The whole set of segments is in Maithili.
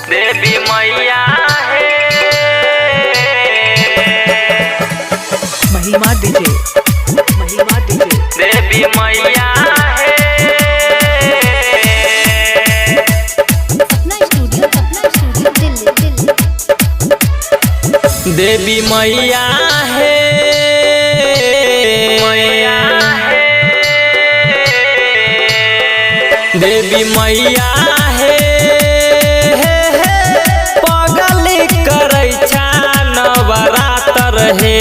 देवी मैया हे। महिमा डीजे, महिमा डीजे, देवी मैया हे। सपना स्टूडियो, सपना स्टूडियो, दिल्ली, दिल्ली। देवी मैया हे, देवी मैया हे, पगल करै छा नवरात्र हे।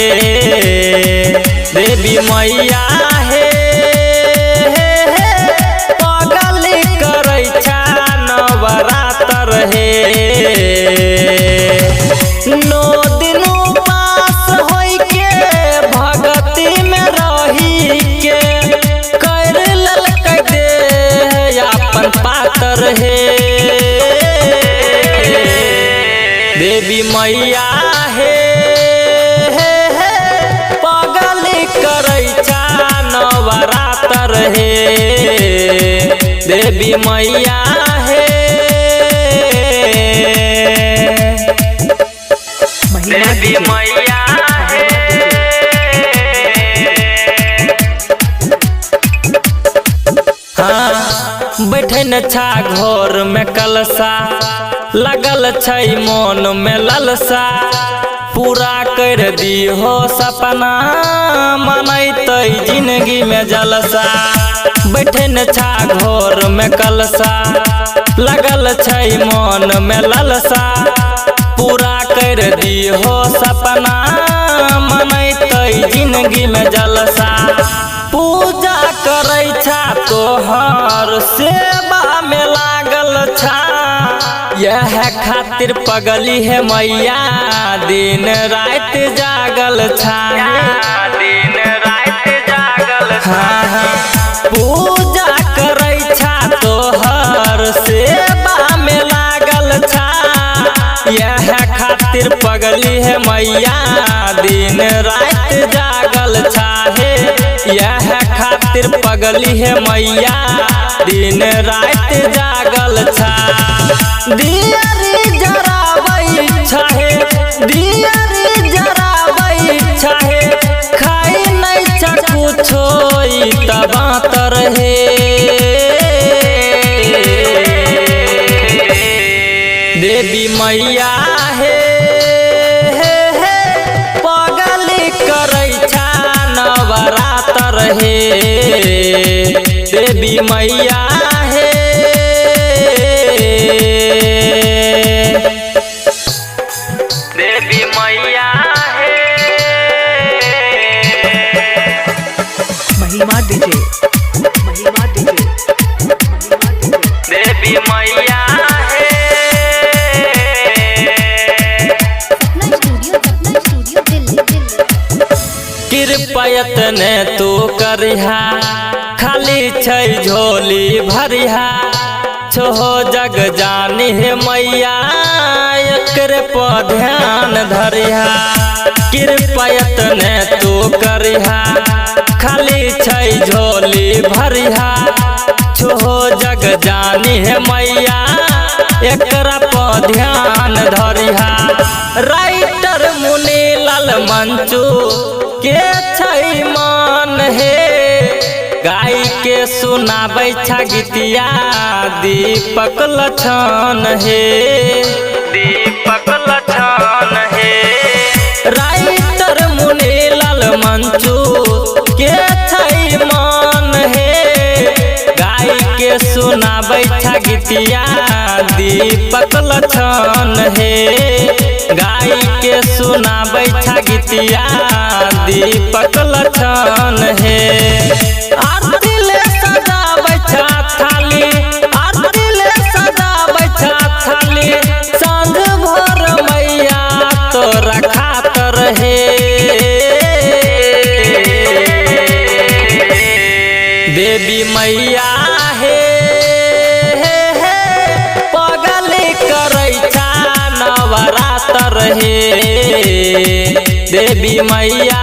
देवी मैया हे, पगल करै छा नवरात्र हे। 9 दिन उपास होई के भगती में रही के कर ललकै देह अपन पातर हे। देवी मैया हे, पगल करै छा नवरात्र हे। देवी मैया हे, महिमा देवी डीजे, मैया हे। हाँ, बैठे न छा घर में कलशा, लगल छै मन में ललसा। पूरा कर दीहो सपना, मनैतै जिंदगी में जलसा। बैठे न छा घर में कलशा, लगल छै मन में ललसा। पूरा कर दीहो सपना, मनैतै जिंदगी में जलसा। पूजा करै छा तोहर सेवा में लागल छा, यह खातिर पगली है मैया दिन रात जागल छा। दिन रात जागल छा। पूजा करै छा तोहर सेवा में लागल छा, यह खातिर पगली है मैया दिन रात जागल छा हे। यह खातिर पगली है मैया दिन रात जागल छा। दियरी जराबै छहे, दियरी जराबै छहे, खाइ नै छा कुछो ई त बातर हे। देवी मैया हे, पगल करै छा नवरात्र हे। देवी मैया हे, देवी मैया हे। महिमा डीजे, महिमा डीजे, महिमा डीजे, देवी मैया हे। सपना स्टूडियो, सपना स्टूडियो, दिल्ली, दिल्ली। कृपयत ने तू करिहा, खाली छै झोली भरिहा। छो जग जानी हे मैया, एकरे पर ध्यान धरिहा। कृपयत ने तू करिहा, खाली छै झोली भरिहा। छो जग जानी हे मैया, एकरा पर ध्यान धरिहा। राइटर मुनीलाल मंचू के छै मान हे, गाय के सुनाबै छा गीतिया दीपक लछन हे। दीपक लछन हे। राइटर मुनीलाल मंचू के छै मान हे, गाय के सुनाबै छा गीतिया दीपक लछन हे। गाय के सुनाबै छा गीतिया दीपक लछन हे। आरती ले सजाबै छा थाली, आरती ले सजाबै छा थाली, साँझ भोर मैया तोरा खातर हे। देवी मैया हे, पगल करै छा नवरात्र हे। देवी मैया